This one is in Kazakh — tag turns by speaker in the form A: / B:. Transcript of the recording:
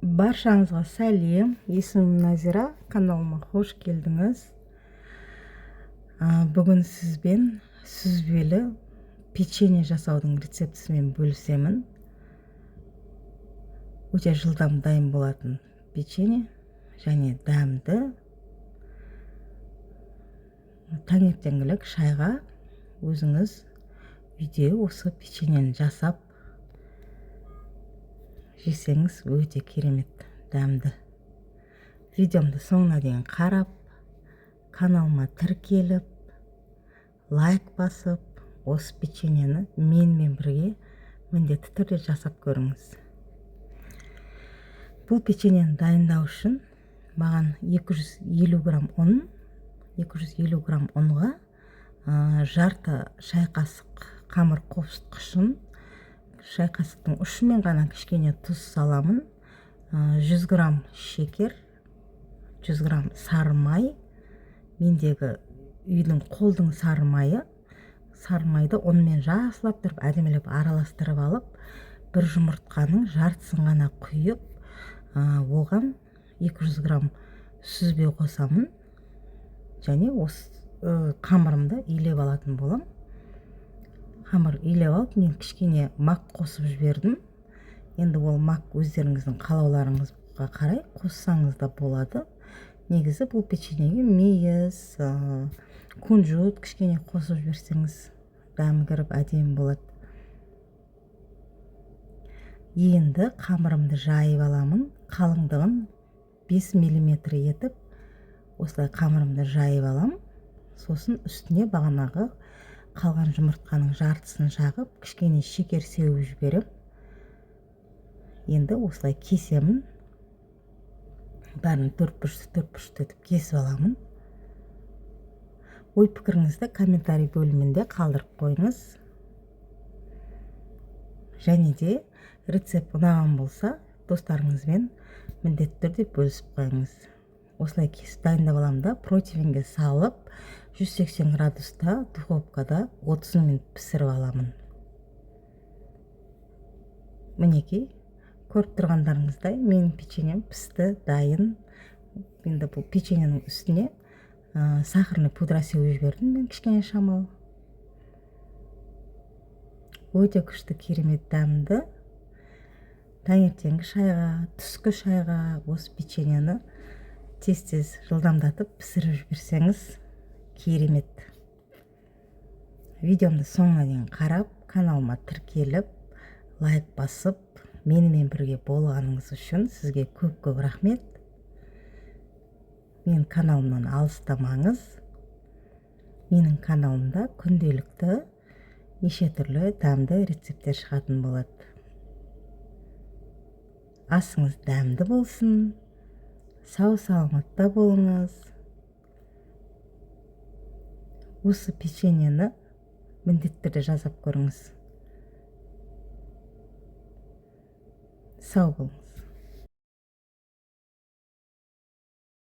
A: Баршаңызға сәлем. Есімім Назира, каналыма қош келдіңіз. Бүгін сізбен сүзбелі печенье жасаудың рецептісімен бөлісемін. Өте жылдам дайын болатын печенье және дәмді. Таңертеңгілік шайға өзіңіз үйде осы печеньені жасап жесеңіз, өте керемет дәмді. Видеомды соңына дейін қарап, каналыма тіркеліп, лайк басып, осы печеньені менімен бірге міндетті түрде жасап көріңіз. Бұл печеньені дайындау үшін маған 250 грамм ұн, 250 грамм ұнға жарты шай қасық қамыр қосқышын, шай қасықтың ұшымен ғана кішкене тұз саламын, 100 грамм шекер, 100 грамм сары май. Мендегі үйдің қолдың сары майы. Сары майды ұнмен жақсылап тұрып, әдемілеп араластырып алып, бір жұмыртқаның жартысын ғана құйып, оған 200 грамм сүзбе қосамын және осы қамырымды илеп алатын боламын. Қамыр илеп алып, мен кішкене мак қосып жібердім. Енді ол мак өздеріңіздің қалауларыңызға қарай қоссаңыз да болады. Негізі бұл печеньеге мейіз, кунжут кішкене қосып жіберсеңіз, дәмі кіріп, әдемі болады. Енді қамырымды жайып аламын. Қалыңдығын 5 миллиметр етіп, осылай қамырымды жайып аламын. Сосын үстіне бағанағы қалған жұмыртқаның жартысын жағып, кішкене шекер сеуіп жіберіп, енді осылай кесемін. Бәрін төрт бұрышты, төрт бұрышты етіп кесіп аламын. Ой пікіріңізді комментарий бөлімінде қалдырып қойыңыз және де рецепт ұнаған болса, достарыңызбен міндетті түрде бөлісіп қойыңыз. Осылай кесіп дайындап аламын да, противеньге салып, 180 градуста духовкада 30 минут пісіріп аламын. Мінекей, көріп тұрғандарыңыздай, менің печеньем пісті, дайын. Енді бұл печеньенің үстіне сахарный пудра сеуіп жібердім мен кішкене шамалы. Өте күшті, керемет дәмді. Таңертеңгі шайға, түскі шайға осы печеньені тез тез жылдамдатып пісіріп жіберсеңіз, керемет. Видеомды соңына дейін қарап, каналыма тіркеліп, лайк басып, менімен бірге болғаныңыз үшін сізге көп көп рахмет. Менің каналымнан алыстамаңыз. Менің каналымда күнделікті неше түрлі дәмді рецепттер шығатын болады. Асыңыз дәмді болсын, сау саламатта болыңыз. Осы печеньені міндетті түрде жасап көріңіз. Сау болыңыз.